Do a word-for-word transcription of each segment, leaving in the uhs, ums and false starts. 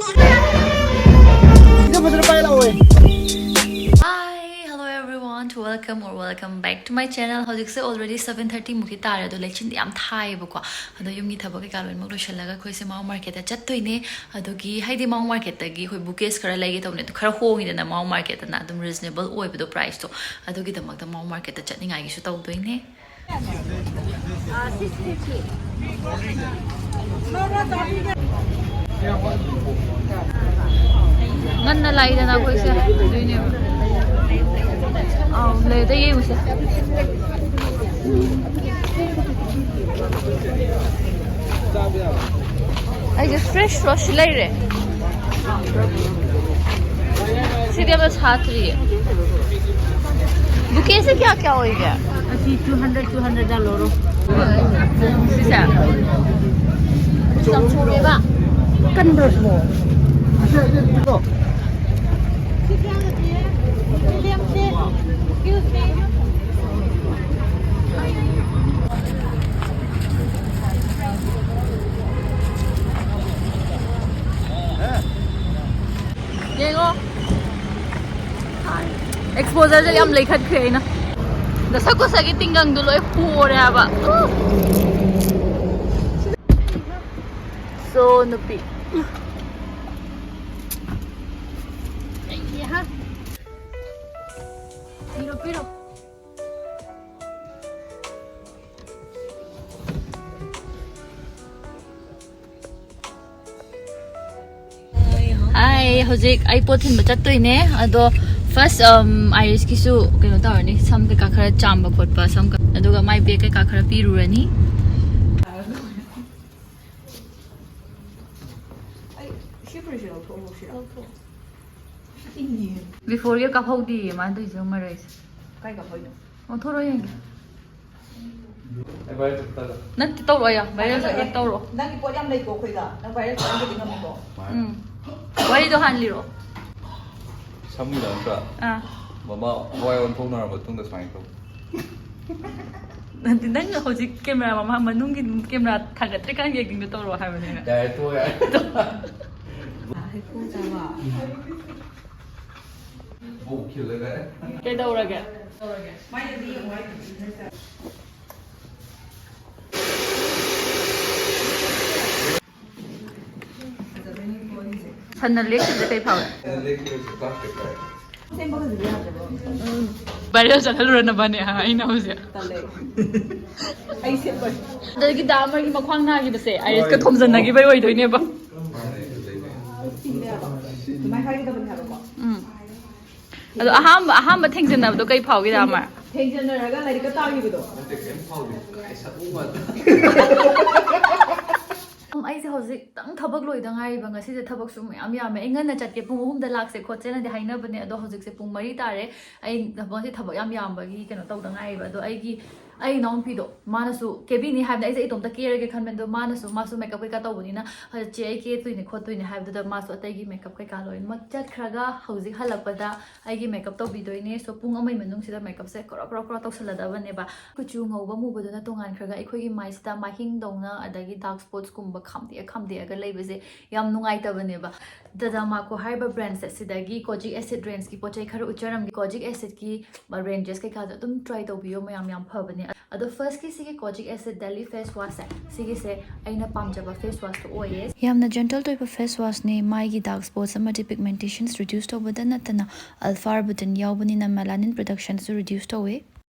ꯁꯤꯗ ꯐꯖꯅ ꯄꯥꯏ ꯂꯥꯛꯑꯣ꯫ Hi, hello everyone, to welcome or welcome back to my channel. ꯍꯧꯖꯤꯛꯁꯦ already seven thirty ꯃꯨꯛꯇꯤ ꯇꯥꯔꯦ, ꯑꯗꯣ ꯂꯩꯆꯤꯟꯗꯤ ꯌꯥꯝ ꯊꯥꯏꯌꯦꯕꯀꯣ꯫ ꯑꯗꯣ ꯌꯨꯝꯒꯤ ꯊꯕꯛ ꯀꯩꯀꯥ ꯂꯣꯏꯅꯃꯛ ꯂꯣꯏꯁꯤꯜꯂꯒ ꯑꯩꯈꯣꯏꯁꯦ ꯃꯥꯎ ꯃꯥꯔꯀꯦꯠꯇ ꯆꯠꯇꯣꯏꯅꯦ꯫ ꯑꯗꯨꯒꯤ ꯍꯥꯏꯗꯤ ꯃꯥꯎ ꯃꯥꯔꯀꯦꯠꯇꯒꯤ ꯑꯩꯈꯣꯏ ꯕꯨꯀꯦꯁ ꯈꯔ ꯂꯩꯒꯦ ꯇꯧꯕꯅꯦ, ꯑꯗꯣ ꯈꯔ ꯍꯣꯡꯉꯤꯗꯅ ꯃꯥꯎ ꯃꯥꯔꯀꯦꯠꯇꯅ ꯑꯗꯨꯝ reasonable ꯑꯣꯏꯕꯗꯣ priceꯇꯣ, ꯑꯗꯨꯒꯤꯗꯃꯛꯇ ꯃꯥꯎ ꯃꯥꯔꯀꯦꯠꯇ ꯆꯠꯅꯤꯡꯉꯥꯏꯒꯤꯁꯨ ꯇꯧꯗꯣꯏꯅꯦ꯫ ꯉꯟꯅ ꯂꯥꯛꯏꯗꯅ ꯑꯩꯈꯣꯏꯁꯦ, ꯑꯗꯨꯏꯅꯦꯕ꯫ ꯑꯥꯎ, ꯂꯩꯔꯦ, ꯌꯦꯡꯉꯨꯁꯦ꯫ ꯑꯩꯁꯦ fresh ꯐ꯭ꯔꯨꯠꯁꯤ ꯂꯩꯔꯦ꯫ ꯁꯤꯗꯤ ꯑꯃ ꯁꯥꯠꯇ꯭ꯔꯤꯌꯦ꯫ ꯕꯨꯀꯦꯁꯦ ꯀꯌꯥ ꯀꯌꯥ ꯑꯣꯏꯒꯦ? ꯑꯁꯤ two hundred, two hundred ꯂꯧꯔꯣ꯫ ꯁꯤꯁꯦ? ꯌꯥꯝ ꯁꯣꯝꯃꯦꯕ꯫ ꯀꯟꯕ꯭ꯔꯣ ꯁꯤꯕꯣ? ꯌꯦꯡꯉꯣ꯫ Exposureꯁꯦ ꯌꯥꯝ ꯂꯩꯈꯠꯈ꯭ꯔꯦ ꯑꯩꯅ꯫ ꯅꯁꯛ ꯈꯨꯁꯛꯀꯤ ꯇꯤꯡꯒꯪꯗꯣ ꯂꯣꯏ ꯍꯣꯔꯦ ꯍꯥꯏꯕ꯫ So, ꯅꯨꯄꯤ꯫ ꯄꯤꯔꯣ, ꯄꯤꯔꯣ꯫ ꯍꯥꯏ, ꯍꯧꯖꯤꯛ ꯑꯩ ꯄꯣꯠ ꯊꯤꯟꯕ ꯆꯠꯇꯣꯏꯅꯦ꯫ ꯑꯗꯣ first, ꯎꯝ, ꯑꯥꯏꯔꯤꯁꯀꯤꯁꯨ ꯀꯩꯅꯣ ꯇꯧꯔꯅꯤ, ꯁꯝ ꯀꯩꯀꯥ ꯈꯔ ꯆꯥꯝꯕ ꯈꯣꯠꯄ, ꯁꯝ ꯀ-, ꯑꯗꯨꯒ ꯃꯥꯏ bag ꯀꯩꯀꯥ ꯈꯔ ꯄꯤꯔꯨꯔꯅꯤ꯫ ꯑꯩ ꯁꯤ ꯐꯨꯔꯤꯠꯁꯦ ꯂꯧꯊꯣꯛꯑꯣ, ꯁꯤꯔ꯫ Beforeꯒ ꯀꯥꯞꯍꯧꯗꯦꯌꯦ ꯃꯥꯅ ꯇꯧꯔꯤꯁꯦ, ꯃꯔꯩꯁꯦ꯫ ꯀꯥꯏ ꯀꯥꯞꯍꯧꯏꯅꯣ? ꯑꯣꯟꯊꯣꯔꯛꯑꯣ ꯌꯦꯡꯒꯦ꯫ ꯑꯩ viral ꯆꯠꯄꯗ꯫ ꯅꯠꯇꯦ, ꯇꯧꯔꯛꯑꯣ ꯌꯥ, viral ꯆꯠꯂ ꯇꯧꯔꯛꯑꯣ꯫ ꯅꯪꯒꯤ ꯄꯣꯠ ꯌꯥꯝ ꯂꯩꯀꯣ ꯑꯩꯈꯣꯏꯗ꯫ ꯅꯪ viral ꯆꯠꯍꯟꯕꯗꯤ ꯉꯝꯃꯤꯀꯣ? ꯎꯝ꯫ ꯋꯥꯔꯤꯗꯣ ꯍꯥꯟꯅ ꯂꯤꯔꯛꯑꯣ꯫ ꯁꯝꯒꯤꯗꯣ ꯅꯠꯇ꯭ꯔꯥ? ꯑꯥ꯫ ꯃꯃꯥ ꯍꯋꯥꯏ ꯑꯣꯟꯊꯣꯛꯅꯔ ꯃꯇꯨꯡꯗ ꯁꯨꯃꯥꯏꯅ ꯇꯧ꯫ ꯅꯠꯇꯦ, ꯅꯪꯅ ꯍꯧꯖꯤꯛ camera ꯃꯃꯥꯡ, ꯃꯅꯨꯡꯒꯤ camera ꯊꯥꯡꯒꯠꯇ꯭ꯔꯤꯀꯥꯟꯒꯤ actingꯗꯣ ꯇꯧꯔꯛꯑꯣ ꯍꯥꯏꯕꯅꯦ꯫ ꯌꯥꯔꯦ, ꯇꯣꯛꯑꯣ, ꯌꯥꯔꯦ꯫ ꯀꯩꯗꯧꯔꯒꯦ? ꯁꯟꯅ ꯂꯦꯛꯈꯤꯕꯗ ꯀꯩ ꯐꯥꯎꯏ? ꯚꯥꯏꯔꯦꯜ ꯆꯠꯍꯜꯂꯨꯔꯅꯕꯅꯦ ꯑꯩꯅ ꯍꯧꯖꯤꯛ꯫ ꯑꯗꯒꯤ ꯗꯥ ꯑꯃꯒꯤ ꯃꯈ꯭ꯋꯥꯡ ꯅꯥꯈꯤꯕꯁꯦ ꯑꯥꯏꯔꯤꯁꯀ ꯊꯣꯝꯖꯟꯅꯈꯤꯕꯩ ꯑꯣꯏꯗꯣꯏꯅꯦꯕ꯫ ꯎꯝ꯫ ꯑꯗꯣ ꯑꯍꯥꯟꯕ, ꯑꯍꯥꯟꯕ ꯊꯦꯡꯖꯟꯅꯕꯗꯣ ꯀꯩ ꯐꯥꯎꯒꯦ, ꯗꯥ ꯑꯃꯔ? ꯊꯦꯡꯖꯟꯅꯔꯒ ꯂꯥꯏꯔꯤꯛꯀ ꯇꯥꯈꯤꯕꯗꯣ꯫ ꯎꯝ, ꯑꯩꯁꯦ ꯍꯧꯖꯤꯛꯇꯪ ꯊꯕꯛ ꯂꯣꯏꯗ ꯉꯥꯏꯔꯤꯕ꯫ ꯉꯁꯤꯁꯦ ꯊꯕꯛꯁꯨ ꯃꯌꯥꯝ ꯌꯥꯝꯃꯦ꯫ ꯑꯩ ꯉꯟꯅ ꯆꯠꯀꯦ, ꯄꯨꯡ ꯑꯍꯨꯝꯗ ꯂꯥꯛꯁꯦ ꯈꯣꯠꯁꯦꯅꯗꯤ ꯍꯥꯏꯅꯕꯅꯦ, ꯑꯗꯣ ꯍꯧꯖꯤꯛꯁꯦ ꯄꯨꯡ ꯃꯔꯤ ꯇꯥꯔꯦ꯫ ꯑꯩ ꯊꯕꯛꯁꯦ ꯊꯕꯛ ꯌꯥꯝ ꯌꯥꯝꯕꯒꯤ ꯀꯩꯅꯣ ꯇꯧꯗ ꯉꯥꯏꯔꯤꯕ꯫ ꯑꯗꯣ ꯑꯩꯒꯤ, ꯑꯩ ꯏꯅꯥꯎꯅꯨꯄꯤꯗꯣ, ꯃꯥꯅꯁꯨ ꯀꯦꯕꯤꯅꯤ ꯍꯥꯏꯕꯗ ꯑꯩꯁꯦ ꯏꯇꯣꯝꯇ ꯀꯦꯔꯒꯦ ꯈꯟꯕꯅꯦ, ꯑꯗꯣ ꯃꯥꯅꯁꯨ, ꯃꯥꯁꯨ ꯃꯦꯀꯞ ꯀꯩꯀꯥ ꯇꯧꯕꯅꯤꯅ, "ꯆꯦ, ꯑꯩ ꯀꯦꯗꯣꯏꯅꯦ ꯈꯣꯠꯇꯣꯏꯅꯦ" ꯍꯥꯏꯕꯗꯨꯗ ꯃꯥꯁꯨ ꯑꯇꯩꯒꯤ ꯃꯦꯀꯞ ꯀꯩꯀꯥ ꯂꯣꯏꯅꯃꯛ ꯆꯠꯈ꯭ꯔꯒ ꯍꯧꯖꯤꯛ ꯍꯜꯂꯛꯄꯗ ꯑꯩꯒꯤ ꯃꯦꯀꯞ ꯇꯧꯕꯤꯗꯣꯏꯅꯦ꯫ So, ꯄꯨꯡ ꯑꯃꯒꯤ ꯃꯅꯨꯡꯁꯤꯗ ꯃꯦꯀꯞꯁꯦ ꯀ꯭ꯔꯣ ꯀ꯭ꯔꯣ ꯀ꯭ꯔꯣ ꯇꯧꯁꯜꯂꯗꯕꯅꯦꯕ꯫ ꯀꯨꯆꯨ ꯉꯧꯕ ꯃꯨꯕꯗꯨꯅ ꯇꯣꯉꯥꯟꯈ꯭ꯔꯒ ꯑꯩꯈꯣꯏꯒꯤ ꯃꯥꯏꯁꯤꯗ ꯃꯍꯤꯡꯗꯧꯅ, ꯑꯗꯒꯤ ꯗꯥꯔꯛ ꯁ꯭ꯄꯣꯠꯁꯀꯨꯝꯕ ꯈꯥꯝꯗꯦꯛꯑ ꯈꯥꯝꯗꯦꯛꯑꯒ ꯂꯩꯕꯁꯦ ꯌꯥꯝ ꯅꯨꯡꯉꯥꯏꯇꯕꯅꯦꯕ꯫ ꯗꯗꯥꯃꯥꯀꯣ ꯍꯥꯏꯔꯤꯕ ꯕ꯭ꯔꯥꯟꯁꯦ, ꯁꯤꯗꯒꯤ ꯀꯣꯖꯤꯛ ꯑꯦꯁꯤꯠ ꯔꯦꯟꯖꯀꯤ ꯄꯣꯠ ꯆꯩ ꯈꯔ ꯎꯠꯆꯔꯝꯒꯦ꯫ ꯀꯣꯖꯤꯛ ꯑꯦꯁꯤꯠꯀꯤ ꯔꯦꯟꯖꯦꯁ ꯀꯩꯀꯥꯗꯣ ꯑꯗꯨꯝ ꯇ꯭ꯔꯥꯏ ꯇꯧꯕꯤꯌꯣ, ꯃꯌꯥꯝ ꯌꯥꯝ ꯐꯕꯅꯦ꯫ ꯑꯗꯣ ꯐꯥꯔꯁꯀꯤ ꯁꯤꯒꯤ ꯀꯣꯖꯤꯛ ꯑꯦꯁꯤꯠ ꯗꯦꯂꯤ ꯐꯦꯁ ꯋꯥꯁꯁꯦ, ꯁꯤꯒꯤꯁꯦ ꯑꯩꯅ ꯄꯥꯝꯖꯕ ꯐꯦꯁ ꯋꯥꯁꯇꯣ ꯑꯣꯏꯌꯦ꯫ ꯌꯥꯝꯅ ꯖꯦꯟꯇꯜ ꯑꯣꯏꯕ ꯐꯦꯁ ꯋꯥꯁꯅꯦ꯫ ꯃꯥꯏꯒꯤ ꯗꯥꯔꯛ ꯁ꯭ꯄꯣꯠꯁ ꯑꯃꯗꯤ ꯄꯤꯒꯃꯦꯟꯇꯦꯁꯟꯁ ꯔꯤꯗ꯭ꯌꯨꯁ ꯇꯧꯕꯗ ꯅꯠꯇꯅ ꯑꯜꯐꯥ ꯑꯥꯔꯕꯨꯇꯤꯟ ꯌꯥꯎꯕꯅꯤꯅ ꯃꯦꯂꯥꯅꯤꯟ ꯄ꯭ꯔꯗꯛꯁꯟꯁꯨ ꯔꯤꯗ꯭ꯌꯨꯁ ꯇꯧꯋꯦ꯫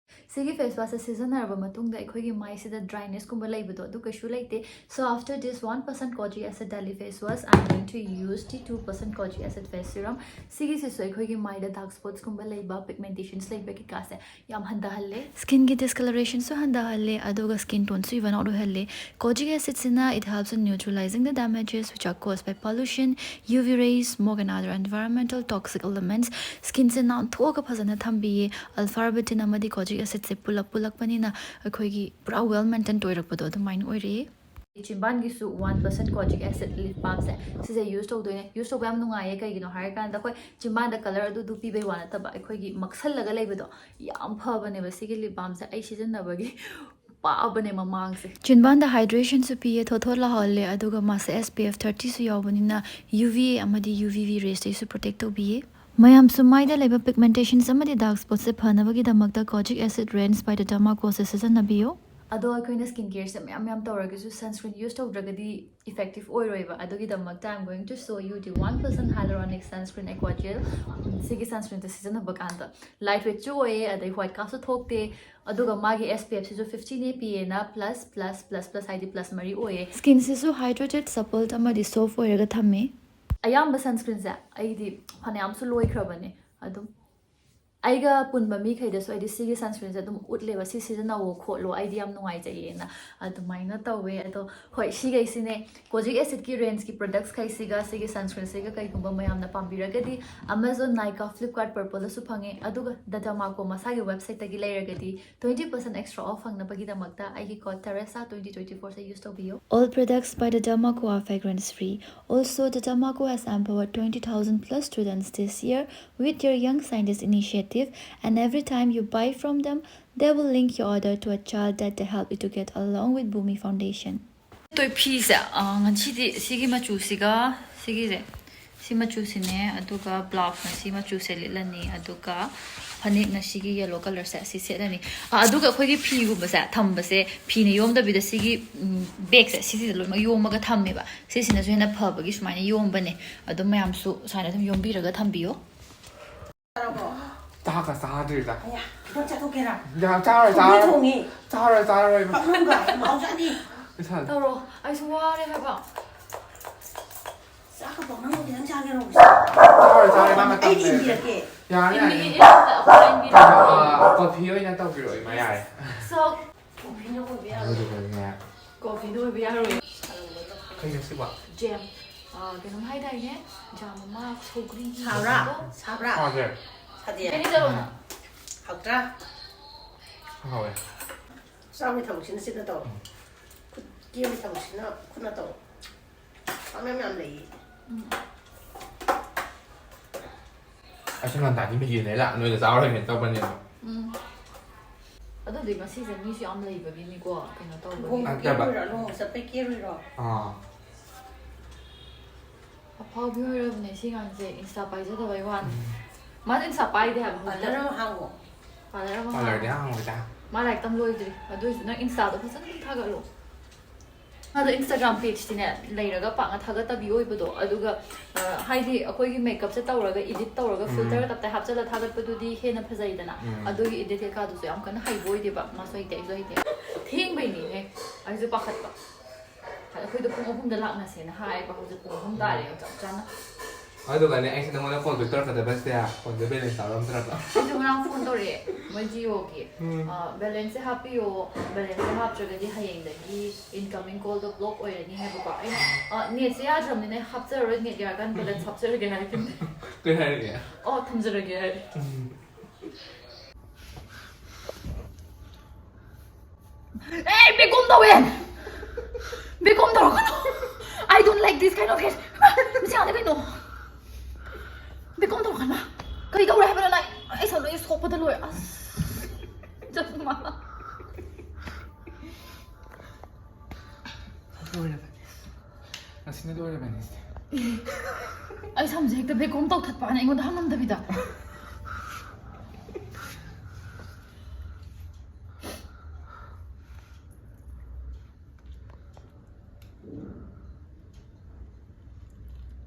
ꯁꯤꯒꯤ ꯐꯦꯁ ꯋꯥꯁꯁꯦ ꯁꯤꯖꯤꯟꯅꯔꯕ ꯃꯇꯨꯡꯗ ꯑꯩꯈꯣꯏꯒꯤ ꯃꯥꯏꯁꯤꯗ ꯗ꯭ꯔꯥꯏꯅꯦꯁꯀꯨꯝꯕ ꯂꯩꯕꯗꯣ ꯑꯗꯨ ꯀꯩꯁꯨ ꯂꯩꯇꯦ꯫ So after this one percent Kojic Acid Daily Face Wash, I am going to use the two percent Kojic Acid Face Serum. ꯁꯤꯒꯤꯁꯤꯁꯨ ꯑꯩꯈꯣꯏꯒꯤ ꯃꯥꯏꯗ ꯗꯥꯔꯛ ꯁ꯭ꯄꯣꯠꯁꯀꯨꯝꯕ ꯂꯩꯕ, ꯄꯤꯒꯃꯦꯟꯇꯦꯁꯟꯁ ꯂꯩꯕ ꯀꯩꯀꯥꯁꯦ ꯌꯥꯝ ꯍꯟꯊꯍꯜꯂꯦ꯫ ꯁ꯭ꯀꯤꯟꯒꯤ ꯗꯤꯁꯀꯂꯔꯦꯁꯟꯁꯨ ꯍꯟꯊꯍꯜꯂꯦ, ꯑꯗꯨꯒ ꯁ꯭ꯀꯤꯟ ꯇꯣꯟꯁꯨ ꯏꯚꯟ ꯑꯥꯎꯠ ꯑꯣꯏꯍꯜꯂꯦ꯫ Kojic ꯑꯦꯁꯤꯠꯁꯤꯅ it helps in neutralizing the damages which are caused by pollution, U V rays, smoke and other environmental toxic elements꯫ ꯁ꯭ꯀꯤꯟꯁꯦ ꯅꯥꯟꯊꯣꯛꯑꯒ ꯐꯖꯅ ꯊꯝꯕꯤꯌꯦ꯫ Alpha ꯑꯥꯔꯕꯨꯇꯤꯟ ꯑꯃꯗꯤ ꯀꯣꯖꯤꯛ ꯑꯦꯁꯤꯠꯁꯦ ꯄꯨꯂꯞ ꯄꯨꯜꯂꯛꯄꯅꯤꯅ ꯑꯩꯈꯣꯏꯒꯤ ꯄꯨꯔꯥ ꯋꯦꯜ ꯃꯦꯟꯇꯦꯟ ꯑꯣꯏꯔꯛꯄꯗꯣ ꯑꯗꯨꯃꯥꯏꯅ ꯑꯣꯏꯔꯛꯑꯦ꯫ ꯆꯤꯝꯕꯥꯟꯒꯤꯁꯨ one percent Kojic Acid Lip Balmꯁꯦ ꯁꯤꯁꯦ use ꯇꯧꯗꯣꯏꯅꯦ꯫ ꯌꯨꯁ ꯇꯧꯕ ꯌꯥꯝ ꯅꯨꯡꯉꯥꯏꯌꯦ, ꯀꯩꯒꯤꯅꯣ ꯍꯥꯏꯔꯀꯥꯟꯗ ꯑꯩꯈꯣꯏ ꯆꯤꯝꯕꯥꯟꯗ ꯀꯂꯔ ꯑꯗꯨꯗꯨ ꯄꯤꯕꯩ ꯋꯥ ꯅꯠꯇꯕ, ꯑꯩꯈꯣꯏꯒꯤ ꯃꯛꯁꯜꯂꯒ ꯂꯩꯕꯗꯣ ꯌꯥꯝ ꯐꯕꯅꯦꯕ ꯁꯤꯒꯤ ꯂꯤꯞ ꯕꯥꯝꯁꯦ꯫ ꯑꯩ ꯁꯤꯖꯤꯟꯅꯕꯒꯤ ꯄꯥꯕꯅꯦ ꯃꯃꯥꯡꯁꯦ꯫ ꯆꯤꯟꯕꯥꯟꯗ ꯍꯥꯏꯗ꯭ꯔꯦꯁꯟꯁꯨ ꯄꯤꯌꯦ, ꯊꯣꯠ ꯊꯣꯠ ꯂꯥꯎꯍꯜꯂꯦ, ꯑꯗꯨꯒ ꯃꯥꯁꯦ S P F thirty ꯁꯨ ꯌꯥꯎꯕꯅꯤꯅ U V A ꯑꯃꯗꯤ U V B rays ꯇꯩꯁꯨ ꯄ꯭ꯔꯣꯇꯦꯛ ꯇꯧꯕꯤꯌꯦ꯫ ꯃꯌꯥꯝꯁꯨ ꯃꯥꯏꯗ ꯂꯩꯕ ꯄꯤꯒꯃꯦꯟꯇꯦꯁꯟꯁ ꯑꯃꯗꯤ ꯗꯥꯔꯛ ꯁ꯭ꯄꯣꯠꯁꯦ ꯐꯅꯕꯒꯤꯗꯃꯛꯇ Kojic Acid Range by Dermaco ꯁꯦ ꯁꯤꯖꯤꯟꯅꯕꯤꯌꯨ꯫ ꯑꯗꯣ ꯑꯩꯈꯣꯏꯅ ꯁ꯭ꯀꯤꯟ ꯀꯦꯌꯔꯁꯦ ꯃꯌꯥꯝ ꯃꯌꯥꯝ ꯇꯧꯔꯒꯁꯨ ꯁꯟꯁꯀ꯭ꯔꯤꯟ ꯌꯨꯁ ꯇꯧꯗ꯭ꯔꯒꯗꯤ ꯏꯐꯦꯛꯇꯤꯞ ꯑꯣꯏꯔꯣꯏꯕ꯫ ꯑꯗꯨꯒꯤꯗꯃꯛꯇ I'm going to show you the one percent hyaluronic sunscreen Aqua Gel꯫ ꯁꯤꯒꯤ ꯁꯟꯁꯀ꯭ꯔꯤꯟꯁꯦ ꯁꯤꯖꯤꯟꯅꯕ ꯀꯥꯟꯗ ꯂꯥꯏꯠ ꯋꯦꯠꯁꯨ ꯑꯣꯏꯌꯦ, ꯑꯗꯩ ꯋꯥꯏꯠ ꯀꯥꯁꯁꯨ ꯊꯣꯛꯇꯦ, ꯑꯗꯨꯒ ꯃꯥꯒꯤ S P F ꯁꯤꯁꯨ fifty ꯅꯦ, P A ꯅ plus plus plus plus ꯍꯥꯏꯗꯤ ꯄ꯭ꯂꯁ ꯃꯔꯤ ꯑꯣꯏꯌꯦ꯫ ꯁ꯭ꯀꯤꯟꯁꯤꯁꯨ ꯍꯥꯏꯗ꯭ꯔꯦꯇꯦꯠ, ꯁꯄꯜ ꯑꯃꯗꯤ ꯁꯣꯐ ꯑꯣꯏꯔꯒ ꯊꯝꯃꯤ꯫ ꯑꯌꯥꯝꯕ ꯁꯟꯁꯀ꯭ꯔꯤꯟꯁꯦ ꯑꯩꯗꯤ ꯐꯅꯌꯥꯝꯁꯨ ꯂꯣꯏꯈ꯭ꯔꯕꯅꯦ꯫ ꯑꯗꯨꯝ ꯑꯩꯒ ꯄꯨꯟꯕ ꯃꯤꯈꯩꯗꯁꯨ ꯑꯩꯗꯤ ꯁꯤꯒꯤ ꯁꯟꯁꯀ꯭ꯔꯤꯟꯁꯦ ꯑꯗꯨꯝ ꯎꯠꯂꯦꯕ, "ꯁꯤ ꯁꯤꯖꯤꯟꯅꯧꯋꯣ ꯈꯣꯠꯂꯣ, ꯑꯩꯗꯤ ꯌꯥꯝ ꯅꯨꯡꯉꯥꯏꯖꯩꯌꯦꯅ"꯫ ꯑꯗꯨꯃꯥꯏꯅ ꯇꯧꯋꯦ꯫ ꯑꯗꯣ ꯍꯣꯏ, ꯁꯤꯈꯩꯁꯤꯅꯦ ꯀꯣꯖꯤꯛ ꯑꯦꯁꯤꯠꯀꯤ ꯔꯦꯟꯖꯀꯤ ꯄ꯭ꯔꯣꯗꯛꯁꯈꯩꯁꯤꯒ ꯁꯤꯒꯤ ꯁꯟꯁꯀ꯭ꯔꯤꯟꯁꯤꯒ ꯀꯩꯒꯨꯝꯕ ꯃꯌꯥꯝꯅ ꯄꯥꯝꯕꯤꯔꯒꯗꯤ Amazon, Nykaa, Flipkart, Purpleꯗꯁꯨ ꯐꯪꯉꯦ꯫ ꯑꯗꯨꯒ The Dermaco ꯃꯁꯥꯒꯤ ꯋꯦꯕꯁꯥꯏꯠꯇꯒꯤ ꯂꯩꯔꯒꯗꯤ twenty percent extra off ꯐꯪꯅꯕꯒꯤꯗꯃꯛꯇ ꯑꯩꯒꯤ code Teresa twenty twenty four ꯁꯦ use ꯇꯧꯕꯤꯌꯨ꯫ All products by The Dermaco are fragrance free. Also, The Dermaco has empowered twenty thousand plus students this year with their Young Scientist initiative, and every time you buy from them, they will link your order to a child that they help educate along with Bhumi Foundation. ꯇꯣꯏ ꯐꯤꯁꯦ, ꯑ, ꯉꯁꯤꯗꯤ ꯁꯤꯒꯤ ꯃꯆꯨꯁꯤꯒ ꯁꯤꯒꯤꯁꯦ, ꯁꯤ ꯃꯆꯨꯁꯤꯅꯦ, ꯑꯗꯨꯒ ꯕ꯭ꯂꯥꯎꯁꯅ ꯁꯤ ꯃꯆꯨꯁꯦ ꯂꯤꯠꯂꯅꯤ, ꯑꯗꯨꯒ ꯐꯅꯦꯛꯅ ꯁꯤꯒꯤ ꯌꯦꯂꯣ ꯀꯂꯔꯁꯦ ꯁꯤ ꯁꯦꯠꯂꯅꯤ꯫ ꯑ, ꯑꯗꯨꯒ ꯑꯩꯈꯣꯏꯒꯤ ꯐꯤꯒꯨꯝꯕꯁꯦ ꯊꯝꯕꯁꯦ, ꯐꯤꯅ ꯌꯣꯝꯗꯕꯤꯗ ꯁꯤꯒꯤ, ꯎꯝ, ꯕꯦꯒꯁꯦ ꯁꯤꯁꯤꯗ ꯂꯣꯏꯅꯃꯛ ꯌꯣꯝꯃꯒ ꯊꯝꯃꯦꯕ꯫ ꯁꯤꯁꯤꯅꯁꯨ ꯍꯦꯟꯅ ꯐꯕꯒꯤ ꯁꯨꯃꯥꯏꯅ ꯌꯣꯝꯕꯅꯦ꯫ ꯑꯗꯨꯝ ꯃꯌꯥꯝꯁꯨ ꯁꯨꯃꯥꯏꯅ ꯑꯗꯨꯝ ꯌꯣꯝꯕꯤꯔꯒ ꯊꯝꯕꯤꯌꯣ꯫ ꯆꯥꯔꯕꯣ? ꯆꯥꯛꯀ ꯆꯥꯗ꯭ꯔꯤꯗ꯫ ꯑꯌꯥ, ꯈꯤꯇꯪ ꯆꯥꯊꯣꯛꯀꯦꯔꯥ? ꯌꯥ, ꯆꯥꯔꯣꯏ, ꯁꯧꯒ꯭ꯔꯤ ꯆꯥꯔꯣꯏ꯫ ꯊꯣꯡꯉꯤ꯫ ꯆꯥꯔꯣꯏ, ꯆꯥꯔꯣꯏ, ꯏꯃꯥ꯫ ꯄꯥꯛꯅꯝꯒ ꯌꯥꯝ ꯍꯥꯎꯖꯥꯠꯅꯤ꯫ ꯏꯁꯥ ꯇꯧꯔꯣ, ꯑꯩꯁꯨ ꯋꯥꯔꯦ ꯍꯥꯏꯕ꯫ ꯆꯥꯛꯀ ꯄꯥꯛꯅꯝꯒ ꯈꯤꯇꯪ ꯆꯥꯒꯦꯔꯣ? ꯆꯥꯔꯣꯏ, ꯆꯥꯔꯣꯏ, ꯏꯃꯥ, ꯃꯇꯝ ꯑꯩ ꯂꯩꯔꯦ꯫ ꯏꯟꯕꯤꯔꯛꯀꯦ꯫ ꯌꯥꯔꯦ, ꯌꯥꯔꯦ꯫ ꯏꯟꯕꯤꯒꯦ, ꯏꯟꯕꯤꯒꯦ, ꯑꯩꯈꯣꯏ ꯏꯟꯕꯤꯔꯛꯀꯦ꯫ ꯑꯥ, ꯀꯣꯐꯤ ꯑꯣꯏꯅ ꯇꯧꯕꯤꯔꯛꯑꯣ, ꯏꯃꯥ, ꯌꯥꯔꯦ꯫ ꯁꯣ, ꯀꯣꯐꯤꯅ ꯑꯣꯏꯕ ꯌꯥꯔꯣꯏ꯫ ꯑꯗꯨꯗꯨꯒꯅꯦ꯫ ꯀꯣꯐꯤꯅ ꯑꯣꯏꯕ ꯌꯥꯔꯣꯏ꯫ ꯀꯩꯅꯣ ꯁꯤꯕꯣ? ꯖꯦꯝ꯫ ꯑ, ꯀꯩꯅꯣꯝ ꯍꯥꯏꯗꯥꯏꯅꯦ? ꯖꯥꯝ ꯑꯃ ꯁꯧꯒ꯭ꯔꯤꯒꯤ ꯁꯥꯕ꯭ꯔꯥ? ꯖꯥꯝꯗꯣ? ꯁꯥꯕ꯭ꯔꯥ? ꯁꯥꯗꯦ꯫ ꯁꯥꯗꯦ? ꯀꯩꯅꯣ ꯇꯧꯔꯣ ꯅꯪ꯫ ꯍꯥꯎꯇ꯭ꯔꯥ? ꯍꯥꯎꯋꯦ꯫ ꯆꯥꯕꯒꯤ ꯊꯕꯛꯁꯤꯅ ꯆꯤꯟꯅ ꯇꯧ꯫ ꯎꯝ꯫ ꯈꯨꯠ ꯀꯦꯕꯒꯤ ꯊꯕꯛꯁꯤꯅ ꯈꯨꯠꯅ ꯇꯧ꯫ ꯄꯥꯛꯅꯝ ꯌꯥꯝ ꯂꯩꯌꯦ꯫ ꯎꯝ꯫ ꯑꯩꯁꯨ ꯉꯟꯇꯥꯗꯤ ꯃꯦꯒꯤ ꯂꯩꯔ ꯅꯣꯏꯗ ꯆꯥꯔꯨꯔꯒꯦꯅ ꯇꯧꯕꯅꯦꯕ꯫ ꯎꯝ꯫ ꯑꯗꯨ ꯉꯁꯤꯁꯦ ꯃꯤꯁꯨ ꯌꯥꯝ ꯂꯩꯕꯒꯤꯅꯤꯀꯣ, ꯀꯩꯅꯣ ꯇꯧꯕꯒꯤ꯫ ꯂꯨꯍꯣꯡꯕ ꯀꯦꯔꯨꯏꯔꯣ? ꯂꯨꯍꯣꯡꯕ ꯆꯠꯄꯩ ꯀꯦꯔꯨꯏꯔꯣ? ꯑꯥ ꯑꯐꯥꯎꯕꯤ ꯑꯣꯏꯔꯕꯅꯦ ꯁꯤ ꯉꯥꯡꯁꯦ, ꯏꯟꯁꯇꯥ ꯄꯥꯏꯖꯗꯕꯩ ꯋꯥꯅꯤ꯫ ꯃꯥꯁꯨ ꯏꯟꯁꯇꯥ ꯄꯥꯏꯗꯦ ꯍꯥꯏꯕ꯫ ꯄꯥꯔꯂꯔ ꯑꯃ ꯍꯥꯡꯉꯣ꯫ ꯄꯥꯔꯂꯔ ꯑꯃ ꯄꯥꯔꯂꯔꯗꯤ ꯍꯥꯡꯉꯣ꯫ ꯍꯥꯡꯉꯣꯏꯗ꯫ ꯃꯥ ꯂꯥꯏꯔꯤꯛ ꯇꯝ ꯂꯣꯏꯗ꯭ꯔꯤ꯫ ꯑꯗꯨ ꯑꯣꯏꯔꯁꯨ ꯅꯪ ꯏꯟꯁꯇꯥꯗꯣ ꯐꯖꯅ ꯑꯗꯨꯝ ꯊꯥꯒꯠꯂꯣ꯫ ꯃꯥꯗꯣ ꯏꯟꯁꯇꯥꯒ꯭ꯔꯥꯝ ꯄꯦꯖꯇꯤꯅꯦ ꯂꯩꯔꯒ ꯄꯥꯛꯅ ꯊꯥꯒꯠꯇꯕꯤ ꯑꯣꯏꯕꯗꯣ, ꯑꯗꯨꯒ ꯑ, ꯍꯥꯏꯗꯤ ꯑꯩꯈꯣꯏꯒꯤ ꯃꯦꯀꯞꯁꯦ ꯇꯧꯔꯒ ꯏꯗꯤꯠ ꯇꯧꯔꯒ ꯎꯝ꯫ ꯐꯤꯜꯇꯔ ꯇꯞꯇꯥꯏ ꯍꯥꯞꯆꯜꯂ ꯊꯥꯒꯠꯄꯗꯨꯗꯤ ꯍꯦꯟꯅ ꯐꯖꯩꯗꯅ꯫ ꯎꯝ꯫ ꯑꯗꯨꯒꯤ ꯏꯗꯤꯠ ꯀꯩꯀꯥꯗꯨꯁꯨ ꯌꯥꯝ ꯀꯟꯅ ꯍꯩꯕ ꯑꯣꯏꯗꯦꯕ꯫ ꯃꯥꯁꯨ ꯍꯩꯇꯦ, ꯑꯩꯁꯨ ꯍꯩꯇꯦ꯫ ꯊꯦꯡꯕꯩꯅꯦꯍꯦ꯫ ꯑꯩꯁꯨ ꯄꯥꯈꯠꯄ꯫ ꯑꯩꯈꯣꯏꯗꯣ ꯄꯨꯡ ꯑꯍꯨꯝꯗ ꯂꯥꯛꯅꯁꯦꯅ ꯍꯥꯏꯌꯦꯕ꯫ ꯍꯧꯖꯤꯛ ꯄꯨꯡ ꯑꯍꯨꯝ ꯇꯥꯔꯦ ꯆꯞ ꯆꯥꯅ꯫ ꯑꯗꯨꯒꯅꯦ ꯑꯩꯁꯦ ꯅꯪꯉꯣꯟꯗ ꯐꯣꯟ ꯕꯦꯛ ꯇꯧꯔꯛꯀꯗꯕꯁꯦ ꯐꯣꯟꯁꯦ ꯕꯦꯂꯦꯟꯁ ꯌꯥꯎꯔꯝꯗ꯭ꯔꯕ꯫ ꯑꯩꯁꯨ ꯉꯔꯥꯡ ꯐꯣꯟ ꯇꯧꯔꯛꯑꯦ ꯃꯣꯏ ꯖꯤꯑꯣꯒꯤ꯫ ꯎꯝ꯫ ꯑ, ꯕꯦꯂꯦꯟꯁꯁꯦ ꯍꯥꯞꯄꯤꯌꯣ, ꯕꯦꯂꯦꯟꯁꯁꯦ ꯍꯥꯞꯇ꯭ꯔꯒꯗꯤ ꯍꯌꯦꯡꯗꯒꯤ ꯏꯟꯀꯃꯤꯡ ꯀꯣꯜꯗꯣ ꯕ꯭ꯂꯣꯛ ꯑꯣꯏꯔꯅꯤ ꯍꯥꯏꯕꯀꯣ꯫ ꯑꯩꯅ, ꯑ, ꯅꯦꯠꯁꯦ ꯌꯥꯗ꯭ꯔꯕꯅꯤꯅ ꯑꯩ ꯍꯥꯞꯆꯔꯔꯣꯏ, ꯅꯦꯠ ꯌꯥꯔꯀꯥꯟꯗ ꯕꯦꯂꯦꯟꯁ ꯍꯥꯞꯆꯔꯒꯦ ꯍꯥꯏꯔꯛꯈꯤꯕꯅꯦ꯫ ꯀꯩ ꯍꯥꯏꯔꯒꯦ? ꯑꯣ, ꯊꯝꯖꯔꯒꯦ ꯍꯥꯏꯔꯦ꯫ ꯎꯝ꯫ ꯑꯦ, ꯕꯦꯛ ꯀꯣꯝ ꯇꯧꯋꯦ! ꯕꯦꯛ ꯀꯣꯝ ꯇꯧꯔꯛꯀꯅꯣ! I don't like this kind of hair. ꯃꯁꯤ ꯌꯥꯗꯦ ꯀꯩꯅꯣ? Bag come ꯇꯧꯔꯛꯀꯅꯣ! ꯀꯔꯤ ꯇꯧꯔꯦ ꯍꯥꯏꯕꯅꯣ ꯅꯪ? ꯑꯩ ꯁꯝ ꯂꯣꯏ ꯁꯣꯛꯄꯗ ꯂꯣꯏꯔꯦ꯫ ꯑꯁ! ꯆꯠꯂꯨ ꯃꯥ꯫ ꯂꯣꯏꯔꯕꯅꯦ꯫ ꯉꯁꯤꯅ ꯂꯣꯏꯔꯕꯅꯦ ꯁꯤꯗꯤ꯫ ꯑꯩ ꯁꯝꯁꯦ ꯍꯦꯛꯇ ꯕꯦꯛ ꯀꯣꯝ ꯇꯧꯊꯠꯄꯅ ꯑꯩꯉꯣꯟꯗ ꯍꯪꯉꯝꯗꯕꯤꯗ꯫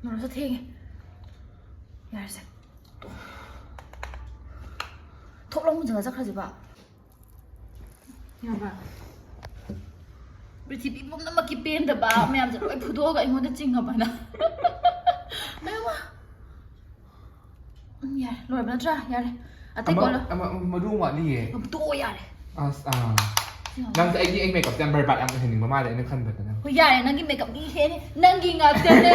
ꯅꯣꯔꯁꯨ ꯊꯦꯡꯉꯦ꯫ ꯌꯥꯔꯁꯦ꯫ ꯊꯣꯛ ꯂꯥꯎ ꯃꯨꯟꯖꯜꯂ ꯆꯠꯈ꯭ꯔꯁꯤꯕ꯫ ꯌꯥꯕ꯭ꯔꯥ? ꯄ꯭ꯔꯤꯊꯤꯕꯤ ꯄꯨꯝꯅꯃꯛꯀꯤ ꯄꯦꯟꯗꯕ ꯃꯌꯥꯝꯁꯦ ꯂꯣꯏ ꯐꯨꯗꯣꯛꯑꯒ ꯑꯩꯉꯣꯟꯗ ꯆꯤꯡꯉꯕ ꯍꯥꯏꯅ꯫ ꯑꯌꯣ ꯃꯥ꯫ ꯎꯝ, ꯌꯥꯔꯦ꯫ ꯂꯣꯏꯔꯕ ꯅꯠꯇ꯭ꯔꯥ? ꯌꯥꯔꯦ꯫ ꯑꯇꯩ ꯑꯃ ꯀꯣꯜꯂꯣ꯫ ꯑꯃ ꯑꯃ ꯃꯔꯨ ꯑꯃ ꯋꯥꯠꯂꯤꯌꯦ꯫ ꯇꯣꯛꯑꯣ ꯌꯥꯔꯦ꯫ ꯑꯁ ꯑꯥ꯫ ꯅꯪꯁꯦ ꯑꯩꯒꯤ ꯑꯩ ꯃꯦꯀꯞꯁꯦ ꯌꯥꯝ ꯕꯔꯕꯥꯠ ꯌꯥꯝ ꯑꯣꯏꯍꯟꯅꯤꯡꯕ ꯃꯥꯜꯂꯦ ꯑꯩꯅ ꯈꯟꯕꯗ ꯅꯪ꯫ ꯍꯣꯏ ꯌꯥꯔꯦ, ꯅꯪꯒꯤ ꯃꯦꯀꯞ ꯃꯤ ꯍꯦꯅꯤ, ꯅꯪꯒꯤ ꯉꯥꯛꯇꯅꯦ꯫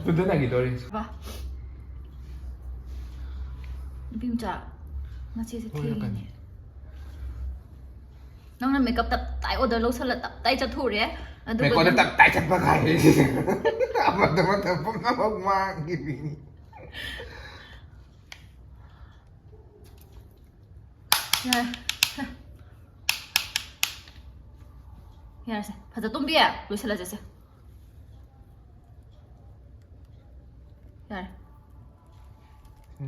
ꯑꯗꯨꯗ ꯅꯪꯒꯤ ꯗꯣꯔꯤ꯫ ꯕꯥ꯫ ꯅꯨꯄꯤ ꯃꯆꯥ, ꯉꯁꯤꯁꯦ ꯂꯣꯏꯔꯕꯅꯤ꯫ ꯊꯦꯡꯉꯤꯅꯦ꯫ ꯅꯪꯅ ꯃꯦꯀꯞ ꯇꯞ ꯇꯥꯏ ꯑꯣꯔꯗꯔ ꯂꯧꯁꯜꯂ ꯇꯞ ꯇꯥꯏ ꯆꯠꯊꯣꯛꯎꯔꯦ꯫ ꯑꯗꯨꯒ ꯃꯦꯀꯣꯟꯗ ꯅꯪ ꯇꯞ ꯇꯥꯏ ꯆꯠꯄ ꯀꯥꯏ꯫ ꯑꯃꯗ ꯑꯃꯗ ꯄꯨꯝꯅꯃꯛ ꯃꯥꯡꯈꯤꯕꯤꯅꯤ꯫ ꯌꯥꯔꯦ꯫ ꯌꯥꯔꯦꯁꯦ, ꯐꯖ ꯇꯨꯝꯕꯤ, ꯂꯣꯏꯁꯤꯜꯂꯁꯦ ꯁꯦ꯫ ꯌꯥꯔꯦ꯫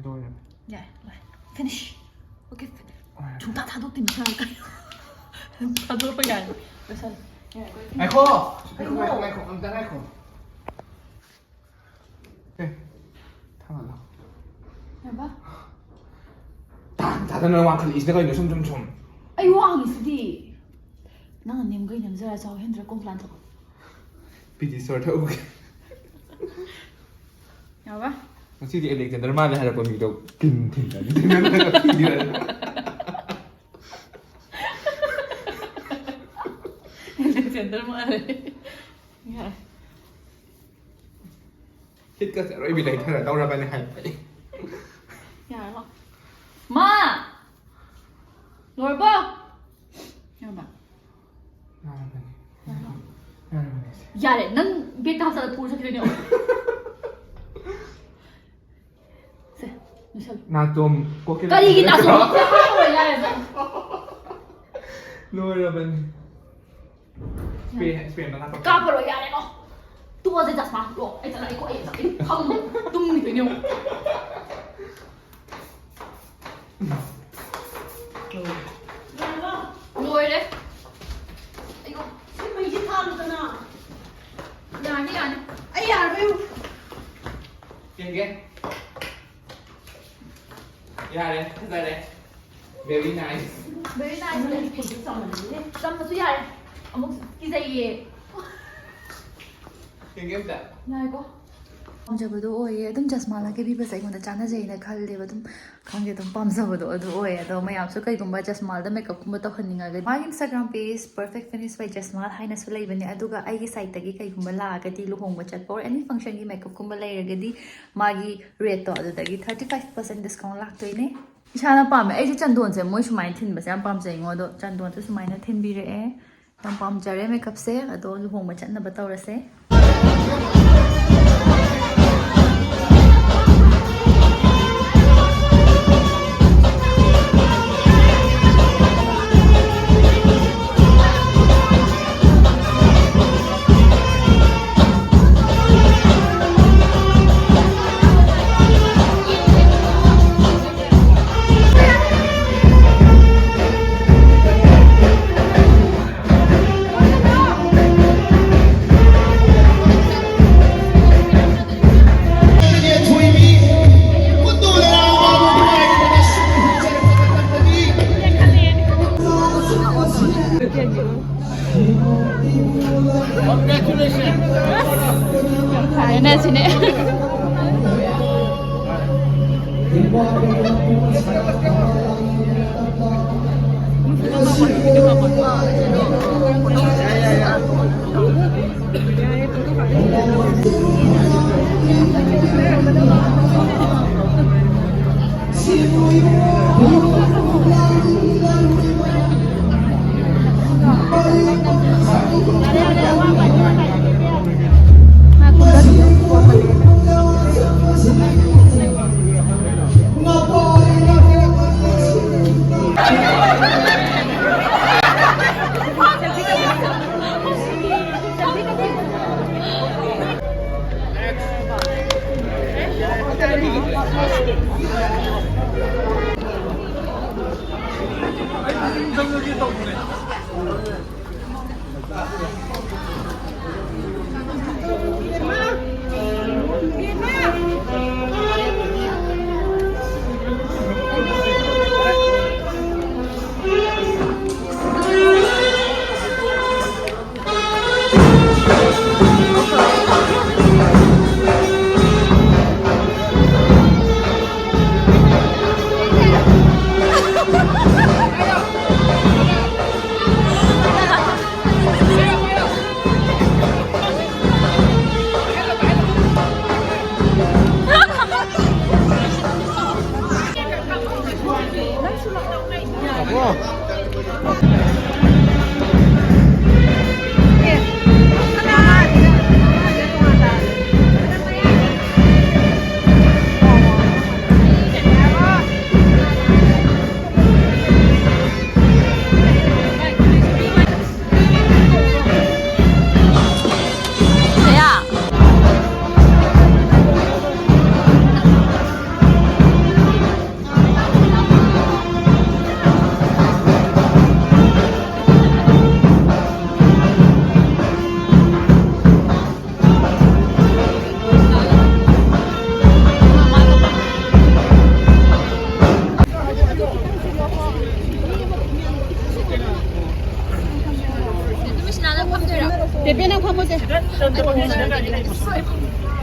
ꯂꯣꯏꯔꯦ꯫ ꯌꯥꯔꯦ, ꯂꯣꯏꯔꯦ꯫ Finish. Okay, finish. ꯂꯣꯏꯔꯦ꯫ ꯁꯨꯡꯊꯥ ꯊꯥꯗꯣꯛꯇꯦ, ꯃꯁꯥꯅ ꯀꯩꯅꯣ꯫ ꯊꯥꯗꯣꯛꯄ ꯌꯥꯔꯦ꯫ ꯂꯣꯏꯁꯜꯂꯦ꯫ ꯌꯥꯔꯦ, ꯑꯩꯈꯣꯏ ꯉꯥꯏꯈꯣ! ꯉꯥꯏꯈꯣ, ꯐꯤꯅꯤꯁ ꯉꯥꯏꯈꯣ, ꯇꯧꯔꯦ꯫ ꯉꯥꯏꯈꯣ, ꯑꯝꯇ ꯉꯥꯏꯈꯣ꯫ ꯑꯦ, ꯊꯝꯃꯣ, ꯊꯝꯃꯣ꯫ ꯀꯩꯕ? ꯇꯥꯟ ꯆꯥꯗꯅ ꯋꯥꯡꯈꯠꯂꯛꯏꯁꯤꯅ ꯀꯩꯅꯣ, ꯁꯨꯝ, ꯁꯨꯝ, ꯁꯨꯝ? ꯑꯩ ꯋꯥꯡꯉꯤꯁꯤꯗꯤ꯫ ꯅꯪꯅ ꯅꯦꯝꯒꯩ ꯅꯦꯝꯖꯔ ꯆꯥꯎ, ꯍꯦꯟꯗ꯭ꯔ ꯀꯣꯝꯄ꯭ꯂꯥꯟ ꯊꯛꯑꯣ꯫ ꯄꯤ ꯇꯤ ꯁꯣꯔ ꯊꯛꯎꯒꯦ꯫ ꯌꯥꯕ? ꯉꯁꯤꯗꯤ ꯑꯂꯦꯛꯖꯦꯟꯗꯔ ꯃꯥꯜꯂꯦ ꯍꯥꯏꯔꯛꯄ ꯃꯤꯗꯣ ꯀꯤꯟ ꯊꯤꯟꯗꯅꯤ꯫ ꯑꯂꯦꯛꯖꯦꯟꯗꯔ ꯃꯥꯜꯂꯦ꯫ ꯌꯥꯔꯦ꯫ ꯍꯤꯠꯀꯁꯦ ꯑꯔꯣꯏꯕꯤ ꯂꯩꯊꯔ ꯇꯧꯔꯕꯅꯦ ꯍꯥꯏꯕ ꯑꯩ꯫ ꯌꯥꯔꯕꯣ? ꯃꯥ! ꯂꯣꯏꯔꯕꯣ? ꯌꯥꯔꯕ? ꯌꯥꯔꯕꯅꯦ꯫ ꯌꯥꯔꯕꯅꯦ ꯁꯦ꯫ ꯌꯥꯔꯦ, ꯅꯪ ꯕꯦꯒꯇ ꯍꯥꯞꯆꯜꯂ ꯄꯨꯔ ꯆꯠꯈꯤꯗꯣꯏꯅꯦ꯫ ꯁꯦ, ꯂꯣꯏꯁꯜꯂꯨ꯫ ꯅꯥꯆꯣꯝ ꯀꯣꯀꯤꯜ꯫ ꯀꯔꯤꯒꯤ ꯅꯥꯆꯣꯝ ꯀꯣꯀꯤꯜ ꯍꯥꯞꯄꯔꯣꯏ, ꯌꯥꯔꯦ, ꯅꯪ꯫ ꯂꯣꯏꯔꯕꯅꯤ꯫ ꯁ꯭ꯄꯦ-, ꯁ꯭ꯄꯦꯟꯗ ꯉꯥꯛꯇ꯫ ꯀꯥꯞꯄꯔꯣꯏ, ꯌꯥꯔꯦꯀꯣ꯫ ꯇꯣꯛꯑꯁꯦ, ꯆꯁꯃꯥ꯫ ꯂꯣ, ꯑꯩ ꯆꯠꯂꯒꯦꯀꯣ, ꯑꯩ ꯆꯠꯂꯒꯦ꯫ ꯐꯝꯃꯣ, ꯇꯨꯝꯈꯤꯗꯣꯏꯅꯦ ꯌꯦꯡꯉꯣ꯫ ꯂꯣꯏꯔꯦ꯫ ꯑꯩꯌꯣ꯫ ꯁꯤ ꯃꯩꯁꯤ ꯊꯥꯜꯂꯨꯗꯅ꯫ ꯌꯥꯅꯤ, ꯌꯥꯅꯤ꯫ ꯑꯩ ꯌꯥꯔꯕ ꯌꯦꯡꯉꯨ꯫ ꯌꯦꯡꯒꯦ꯫ ꯌꯥꯔꯦ, ꯐꯖꯔꯦ꯫ Very nice꯫ Very nice꯫ ꯆꯝꯃꯁꯨ ꯌꯥꯔꯦ꯫ ꯑꯃꯨꯛ ꯀꯤꯖꯩꯌꯦ꯫ ꯌꯦꯡꯒꯦ ꯑꯝꯇ꯫ ꯉꯥꯏꯈꯣ꯫ ꯄꯥꯝꯖꯕꯗꯣ ꯑꯣꯏꯌꯦ꯫ ꯑꯗꯨꯝ ꯖꯁꯃꯥꯜꯅ ꯀꯦꯕꯤꯕꯁꯦ ꯑꯩꯉꯣꯟꯗ ꯆꯥꯟꯅꯖꯩꯅ ꯈꯜꯂꯦꯕ꯫ ꯑꯗꯨꯝ ꯈꯪꯗꯦ, ꯑꯗꯨꯝ ꯄꯥꯝꯖꯕꯗꯣ ꯑꯗꯨ ꯑꯣꯏꯌꯦ꯫ ꯑꯗꯣ ꯃꯌꯥꯝꯁꯨ ꯀꯩꯒꯨꯝꯕ ꯖꯁꯃꯥꯜꯗ makeupꯀꯨꯝꯕ ꯇꯧꯍꯟꯅꯤꯡꯉꯒꯗꯤ ꯃꯥꯒꯤ Instagram page perfect finish by ꯖꯁꯃꯥꯜ ꯍꯥꯏꯅꯁꯨ ꯂꯩꯕꯅꯦ꯫ ꯑꯗꯨꯒ ꯑꯩꯒꯤ siteꯇꯒꯤ ꯀꯩꯒꯨꯝꯕ ꯂꯥꯛꯑꯒꯗꯤ, ꯂꯨꯍꯣꯡꯕ ꯆꯠꯄ or any functionꯒꯤ makeupꯀꯨꯝꯕ ꯂꯩꯔꯒꯗꯤ ꯃꯥꯒꯤ rateꯇꯣ ꯑꯗꯨꯗꯒꯤ thirty five percent discount ꯂꯥꯛꯇꯣꯏꯅꯦ꯫ ꯏꯁꯥꯅ ꯄꯥꯝꯃꯦ꯫ ꯑꯩꯁꯦ ꯆꯟꯗꯣꯟꯁꯦ ꯃꯣꯏ ꯁꯨꯃꯥꯏꯅ ꯊꯤꯟꯕꯁꯦ ꯌꯥꯝ ꯄꯥꯝꯖꯩꯉꯣ꯫ ꯑꯗꯣ ꯆꯟꯗꯣꯟꯁꯨ ꯁꯨꯃꯥꯏꯅ ꯊꯤꯟꯕꯤꯔꯛꯑꯦ꯫ ꯌꯥꯝ ꯄꯥꯝꯖꯔꯦ makeupꯁꯦ꯫ ꯑꯗꯣ ꯂꯨꯍꯣꯡꯕ ꯆꯠꯅꯕ ꯇꯧꯔꯁꯦ꯫ ꯅ ꯁꯤꯅꯦ꯫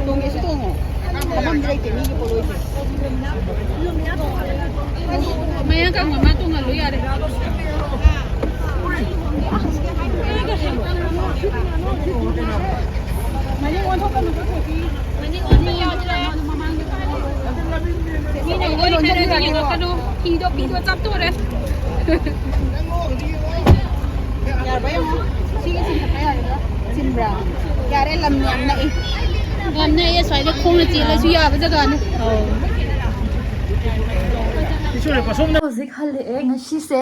ꯇꯣꯡꯒꯦꯁꯨ ꯇꯣꯡꯉꯣ꯫ ꯐꯝꯐꯝꯗꯤ ꯂꯩꯇꯦ, ꯃꯤꯒꯤ ꯄꯣꯠ ꯑꯣꯏꯗꯦ꯫ ꯃꯌꯥꯡ ꯀꯪꯕ ꯃꯥ ꯇꯣꯡꯍꯜꯂꯨ ꯌꯥꯔꯦ꯫ ꯃꯅꯤꯡ ꯑꯣꯟꯊꯣꯛꯀꯅꯨ, ꯃꯅꯤꯡ ꯑꯣꯟꯕ ꯌꯥꯗ꯭ꯔꯦ꯫ ꯃꯤꯅ ꯂꯣꯏ ꯂꯣꯟꯁꯤꯟꯕꯤꯔꯒꯦꯀꯣ꯫ ꯌꯦꯡꯉꯛꯀꯅꯨ꯫ ꯐꯤꯗꯣ, ꯐꯤꯗꯣ ꯆꯥꯞꯊꯣꯔꯦ꯫ ꯌꯥꯔꯕ ꯌꯦꯡꯉꯣ꯫ ꯁꯤꯒꯤ ꯆꯤꯡꯈꯠꯄ ꯌꯥꯔꯦꯗ꯫ ꯆꯤꯟꯕ꯭ꯔꯥ? ꯌꯥꯔꯦ, ꯂꯝ ꯌꯥꯝ ꯅꯛꯏ꯫ ꯌꯥꯝ ꯅꯛꯑꯦ, ꯁ꯭ꯋꯥꯏꯗ ꯈꯣꯡꯅ ꯆꯦꯜꯂꯁꯨ ꯌꯥꯕ ꯖꯒꯥꯅꯤ꯫ ꯍꯧꯖꯤꯛ ꯍꯜꯂꯛꯑꯦ꯫ ꯉꯁꯤꯁꯦ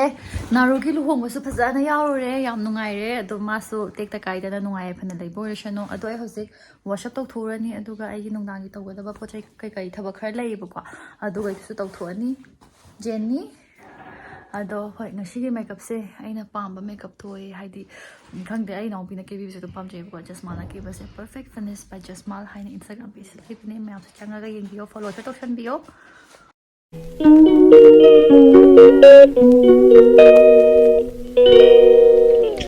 ꯅꯥꯔꯨꯒꯤ ꯂꯨꯍꯣꯡꯕꯁꯨ ꯐꯖꯅ ꯌꯥꯎꯔꯨꯔꯦ, ꯌꯥꯝ ꯅꯨꯡꯉꯥꯏꯔꯦ꯫ ꯑꯗꯣ ꯃꯥꯁꯨ ꯇꯦꯛꯇ ꯀꯥꯏꯗꯅ ꯅꯨꯡꯉꯥꯏ ꯌꯥꯏꯐꯅ ꯂꯩꯕ ꯑꯣꯏꯔꯁꯅꯨ꯫ ꯑꯗꯣ ꯑꯩ ꯍꯧꯖꯤꯛ wash up ꯇꯧꯊꯣꯛꯎꯔꯅꯤ, ꯑꯗꯨꯒ ꯑꯩꯒꯤ ꯅꯨꯡꯗꯥꯡꯒꯤ ꯇꯧꯒꯗꯕ ꯄꯣꯠ ꯆꯩ ꯀꯩꯀꯩ ꯊꯕꯛ ꯈꯔ ꯂꯩꯌꯦꯕꯀꯣ, ꯑꯗꯨꯈꯩꯗꯨꯁꯨ ꯇꯧꯊꯣꯛꯑꯅꯤ꯫ ꯖꯦꯟꯅꯤ꯫ ꯑꯗꯣ ꯍꯣꯏ, ꯉꯁꯤꯒꯤ makeupꯁꯦ ꯑꯩꯅ ꯄꯥꯝꯕ makeupꯇꯣ ꯑꯣꯏꯌꯦ꯫ ꯍꯥꯏꯗꯤ, ꯈꯪꯗꯦ, ꯑꯩ ꯏꯅꯥꯎꯄꯤꯅ ꯀꯦꯕꯤꯕꯁꯦ ꯑꯗꯨꯝ ꯄꯥꯝꯖꯩꯌꯦꯕꯀꯣ꯫ ꯖꯁꯃꯥꯜꯅ ꯀꯦꯕꯁꯦ Perfect Finish by Jasmal ꯍꯥꯏꯅ Instagram pageꯇ ꯀꯦꯕꯅꯦ꯫ ꯃꯌꯥꯝꯁꯨ ꯆꯪꯉꯒ ꯌꯦꯡꯕꯤꯌꯣ, followꯁꯨ ꯇꯧꯁꯟꯕꯤꯌꯣ꯫